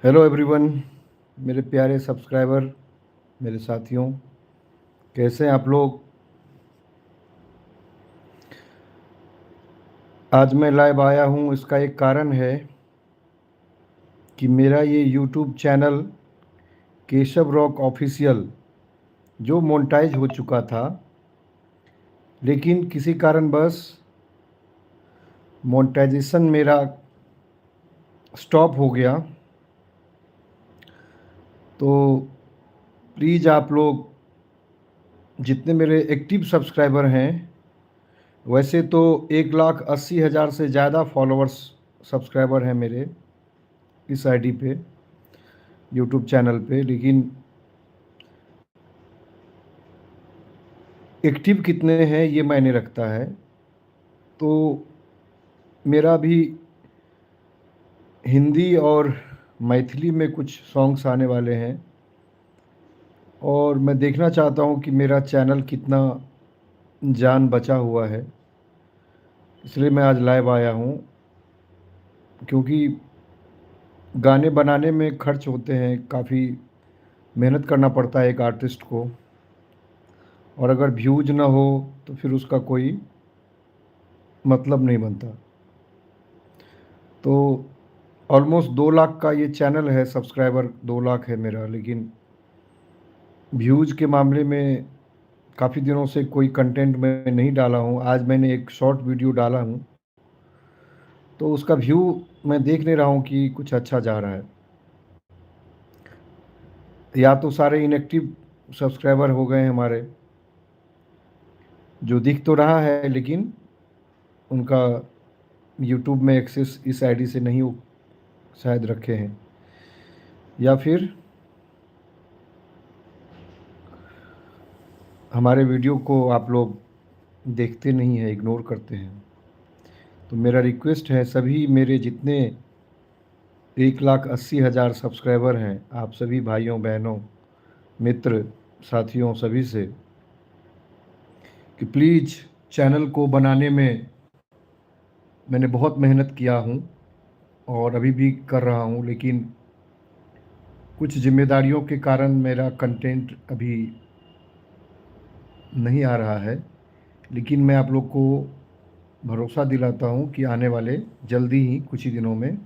Hello everyone, मेरे प्यारे subscriber, मेरे साथियों, कैसे हैं आप लोग। आज मैं लाइव आया हूं, इसका एक कारण है कि मेरा ये YouTube channel Keshav rock official जो मोनेटाइज हो चुका था, लेकिन किसी कारणवश मोनेटाइजेशन मेरा स्टॉप हो गया। तो प्लीज़ आप लोग जितने मेरे एक्टिव सब्सक्राइबर हैं, वैसे तो 1,80,000 से ज़्यादा फॉलोअर्स सब्सक्राइबर हैं मेरे इस आईडी पे, यूट्यूब चैनल पे, लेकिन एक्टिव कितने हैं ये मायने रखता है। तो मेरा भी हिंदी और मैथिली में कुछ सॉन्ग्स आने वाले हैं और मैं देखना चाहता हूं कि मेरा चैनल कितना जान बचा हुआ है, इसलिए मैं आज लाइव आया हूं। क्योंकि गाने बनाने में खर्च होते हैं, काफ़ी मेहनत करना पड़ता है एक आर्टिस्ट को, और अगर व्यूज ना हो तो फिर उसका कोई मतलब नहीं बनता। तो ऑलमोस्ट 2 लाख का ये चैनल है, सब्सक्राइबर 2 लाख है मेरा, लेकिन व्यूज के मामले में काफ़ी दिनों से कोई कंटेंट मैं नहीं डाला हूँ। आज मैंने एक शॉर्ट वीडियो डाला हूँ, तो उसका व्यू मैं देख नहीं रहा हूँ कि कुछ अच्छा जा रहा है। या तो सारे इनएक्टिव सब्सक्राइबर हो गए हैं हमारे, जो दिख तो रहा है लेकिन उनका यूट्यूब में एक्सेस इस आईडी से नहीं हो शायद रखे हैं, या फिर हमारे वीडियो को आप लोग देखते नहीं हैं, इग्नोर करते हैं। तो मेरा रिक्वेस्ट है सभी मेरे जितने 1,80,000 सब्सक्राइबर हैं, आप सभी भाइयों बहनों मित्र साथियों सभी से कि प्लीज़ चैनल को बनाने में मैंने बहुत मेहनत किया हूं और अभी भी कर रहा हूं, लेकिन कुछ जिम्मेदारियों के कारण मेरा कंटेंट अभी नहीं आ रहा है। लेकिन मैं आप लोग को भरोसा दिलाता हूं कि आने वाले जल्दी ही कुछ ही दिनों में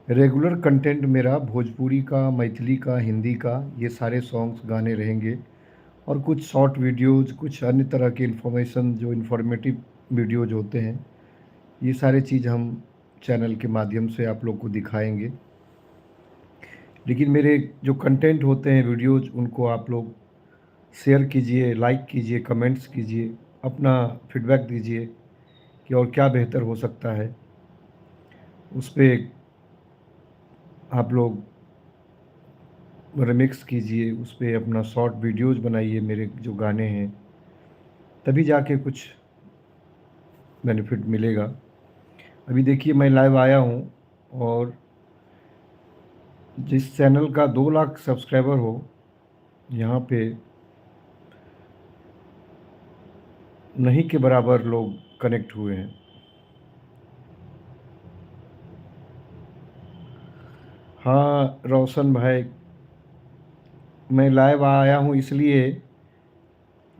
रेगुलर कंटेंट मेरा भोजपुरी का, मैथिली का, हिंदी का, ये सारे सॉन्ग्स गाने रहेंगे, और कुछ शॉर्ट वीडियोज़, कुछ अन्य तरह के इन्फॉर्मेशन जो इन्फॉर्मेटिव वीडियोज़ होते हैं, ये सारे चीज़ हम चैनल के माध्यम से आप लोग को दिखाएंगे। लेकिन मेरे जो कंटेंट होते हैं वीडियोज़, उनको आप लोग शेयर कीजिए, लाइक कीजिए, कमेंट्स कीजिए, अपना फीडबैक दीजिए कि और क्या बेहतर हो सकता है, उस पर आप लोग रिमिक्स कीजिए, उस पर अपना शॉर्ट वीडियोज़ बनाइए मेरे जो गाने हैं, तभी जाके कुछ बेनिफिट मिलेगा। अभी देखिए मैं लाइव आया हूँ और जिस चैनल का 2 लाख सब्सक्राइबर हो, यहाँ पे नहीं के बराबर लोग कनेक्ट हुए हैं। हाँ रोशन भाई, मैं लाइव आया हूँ इसलिए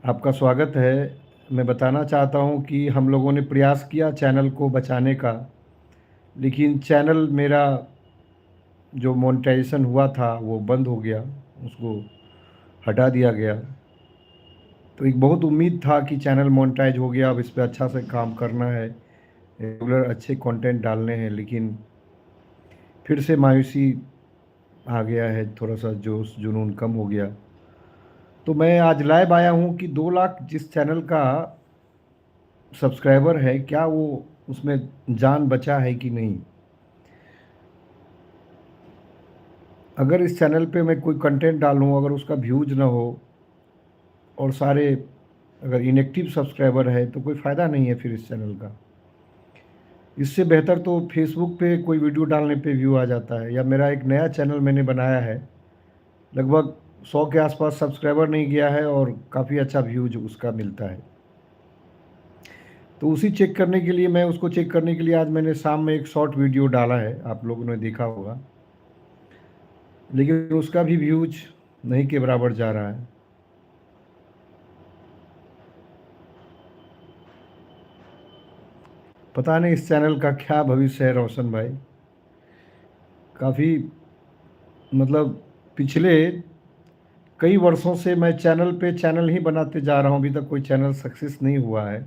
आपका स्वागत है। मैं बताना चाहता हूँ कि हम लोगों ने प्रयास किया चैनल को बचाने का, लेकिन चैनल मेरा जो मोनेटाइजेशन हुआ था वो बंद हो गया, उसको हटा दिया गया। तो एक बहुत उम्मीद था कि चैनल मोनेटाइज हो गया, अब इस पे अच्छा से काम करना है, रेगुलर अच्छे कंटेंट डालने हैं, लेकिन फिर से मायूसी आ गया है, थोड़ा सा जोश जुनून कम हो गया। तो मैं आज लाइव आया हूँ कि 2 लाख जिस चैनल का सब्सक्राइबर है, क्या वो उसमें जान बचा है कि नहीं। अगर इस चैनल पे मैं कोई कंटेंट डालूँ, अगर उसका व्यूज ना हो और सारे अगर इनएक्टिव सब्सक्राइबर है तो कोई फ़ायदा नहीं है फिर इस चैनल का। इससे बेहतर तो फेसबुक पे कोई वीडियो डालने पे व्यू आ जाता है, या मेरा एक नया चैनल मैंने बनाया है, लगभग 100 के आसपास सब्सक्राइबर नहीं गया है और काफ़ी अच्छा व्यूज उसका मिलता है। तो उसी चेक करने के लिए, मैं उसको चेक करने के लिए आज मैंने शाम में एक शॉर्ट वीडियो डाला है, आप लोगों ने देखा होगा। लेकिन उसका भी व्यूज नहीं के बराबर जा रहा है। पता नहीं इस चैनल का क्या भविष्य है रोशन भाई। काफ़ी मतलब पिछले कई वर्षों से मैं चैनल पे चैनल ही बनाते जा रहा हूँ, अभी तक कोई चैनल सक्सेस नहीं हुआ है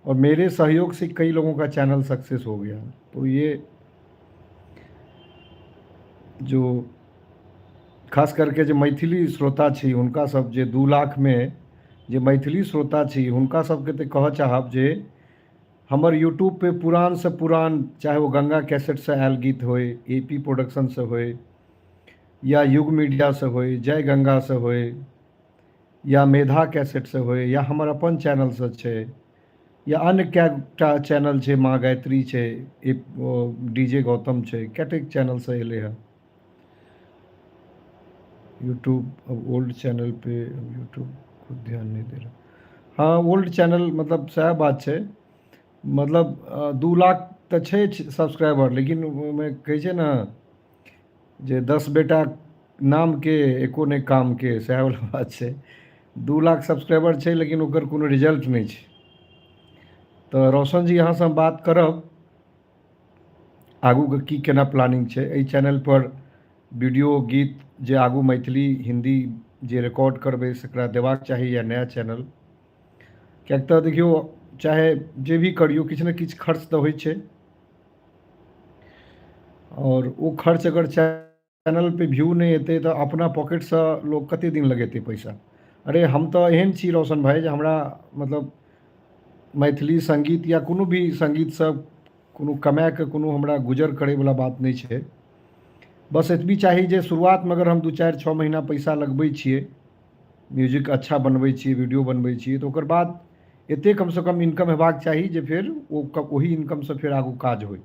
और मेरे सहयोग से कई लोगों का चैनल सक्सेस हो गया। तो ये जो खास करके जे मैथिली श्रोता छी हुनका सब जे 2 लाखमे जे मैथिली श्रोता छी हुनका सबके तऽ कहऽ चाहब जे हमर यूट्यूब पे पुरानसँ पुरान, चाहे ओ गंगा कैसेटसँ आयल गीत होइ, ए पी प्रोडक्शनसँ होइ या युग मीडियासँ होइ, जय गंगासँ होइ या मेधा कैसेटसँ होइ या हमर अपन चैनलसँ छै या अन्य कएटा चैनल छै, माँ गायत्री छै, डी जे गौतम छै, कतेक चैनलसँ एलै हँ। यूट्यूब अब ओल्ड चैनल पे यूट्यूब को ध्यान नहीं दे रहा। हँ, ओल्ड चैनल मतलब सएह बात छै, मतलब 2 लाख तऽ छै सब्सक्राइबर, लेकिन ओहिमे कहै छै ने जे 10 बेटा नामके एको नहि कामके, सएह वला बात छै। 2 लाख सब्सक्राइबर छै लेकिन ओकर कोनो रिजल्ट नहि छै। तऽ रोशन जी अहाँसँ हम बात करब आगूके की केना प्लानिंग छै एहि चैनलपर, वीडियो गीत जे आगू मैथिली हिन्दी जे रिकॉर्ड करबै सेकरा देबाक चाही या नया चैनल, किएक तऽ देखियौ चाहे जे भी करियौ किछु ने किछु खर्च तऽ होइ छै आओर ओ खर्च अगर चैनल पे व्यू नहि एतै तऽ अपना पॉकेटसँ लोक कते दिन लगेतै पैसा। अरे हम तऽ एहन छी रोशन भाइ जे हमरा मतलब मैथिली सङ्गीत या कोनो भी सङ्गीतसँ कोनो कमाएके कोनो हमरा गुजर करैवला बात नहि छै। बस एतबी चाही जे शुरुआतमे अगर हम 2 4 6 महीना पैसा लगबै छियै, म्यूजिक अच्छा बनबै छियै, वीडियो बनबै छियै, तऽ ओकर बाद एतेक कमसँ कम इनकम हेबाक चाही जे फेर ओ ओही इनकमसँ फेर आगू काज होइ।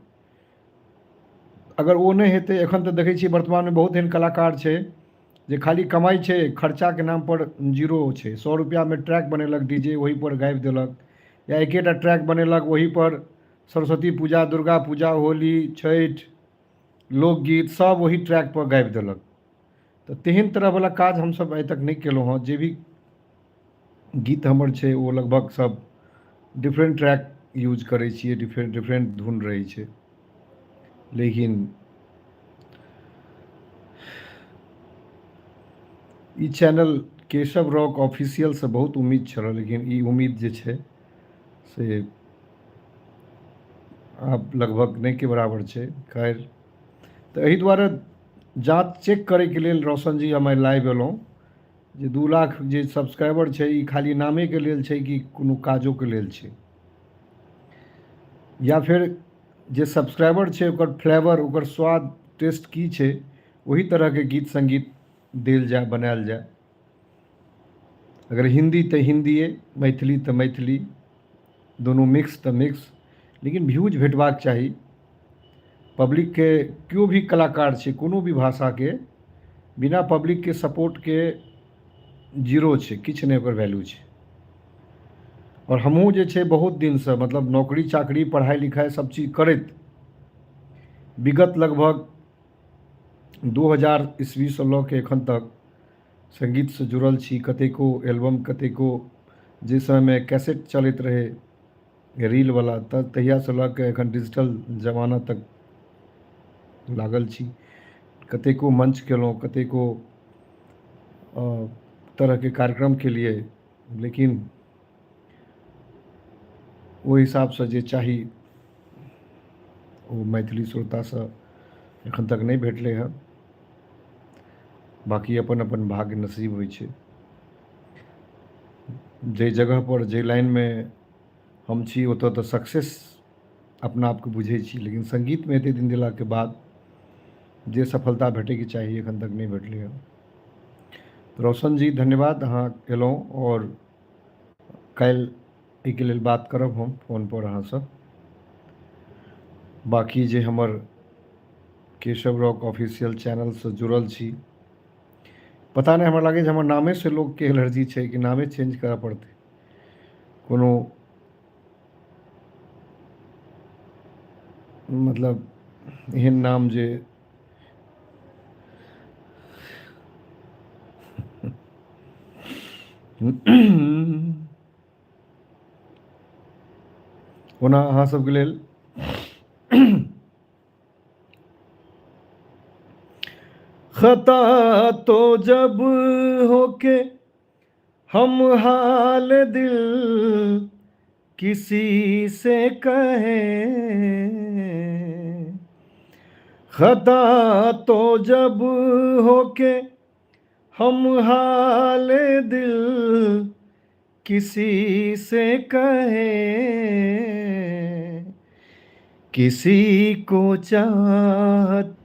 अगर ओ नहि हेतै, एखन तऽ देखै छियै वर्तमानमे बहुत एहन कलाकार छै जे खाली कमाइ छै, खर्चाके नामपर जीरो छै। 100 रुपैआमे ट्रैक बनेलक डी जे, ओहीपर गाबि देलक, या एकेटा ट्रैक बनेलक ओहीपर सरस्वती पूजा, दुर्गा पूजा, होली, छठि, लोकगीत सब ओही ट्रैकपर गाबि देलक। तऽ तेहन तरहवला काज हमसब आइ तक नहि केलहुँ हँ। जे भी गीत हमर छै ओ लगभग सब डिफरेन्ट ट्रैक यूज करै छियै, डिफरेन्ट डिफरेन्ट धुन रहै छै। लेकिन ई चैनल केशव रॉक ऑफिशियलसँ बहुत उम्मीद छलए, लेकिन ई उम्मीद जे छै से आब लगभग नहिके बराबर छै। खैर, तऽ एहि दुआरे जाँच चेक करैके लेल रोशन जी हम आइ लाइव एलहुँ जे 2 लाख जे सब्सक्राइबर छै ई खाली नामेके लेल छै कि कोनो काजोके लेल छै, या फेर जे सब्सक्राइबर छै ओकर फ्लेवर, ओकर स्वाद, टेस्ट की छै, ओही तरहके गीत सङ्गीत देल जाय, बनायल जाय। अगर हिन्दी तऽ हिन्दिए, मैथिली तऽ मैथिली, दुनू मिक्स तऽ मिक्स, लेकिन व्यूज भेटबाक चाही पब्लिकके। केओ भी कलाकार छै कोनो भी भाषाके, बिना पब्लिकके सपोर्टके जीरो छै, किछु नहि ओकर वैल्यू छै। आओर हमहूँ जे छै बहुत दिनसँ मतलब नौकरी चाकरी पढ़ाइ लिखाइ सब चीज करैत विगत लगभग 2000 ईस्वीसँ लऽ के एखन तक सङ्गीतसँ जुड़ल छी। कतेको एल्बम, कतेको जाहि समयमे कैसेट चलैत रहै रीलवला, तऽ तहियासँ लऽ कऽ एखन डिजिटल जमाना तक लागल छी। कतेको मञ्च केलहुँ, कतेको तरहके कार्यक्रम केलियै, लेकिन ओहि हिसाबसँ जे चाही ओ मैथिली श्रोतासँ एखन तक नहि भेटलै हँ। बाँकी अपन अपन भाग्य नसीब होइ छै। जाहि जगहपर जाहि लाइनमे हम छी ओतऽ तऽ सक्सेस अपना आपके बुझै छी, लेकिन सङ्गीतमे एतेक दिन देलाके बाद जे सफलता भेटैके चाही एखन तक नहि भेटलै हँ। रोशन जी धन्यवाद, अहाँ एलहुँ आओर काल्हि एहिके लेल बात करब हम फोनपर अहाँसँ। बाँकी जे हमर केशव रॉक ऑफिशियल चैनलसँ जुड़ल छी, पता नहि हमरा लागै जे हमर नामेसँ लोकके एलर्जी छै कि नामे चेंज करऽ पड़तै कोनो, मतलब एहन नाम जे ओना अहाँ सबके लेल खता तो जब होके हम हाल दिल किसी से कहे, खता तो जब होके हम हाल दिल किसी से कहे, किसी को चाहत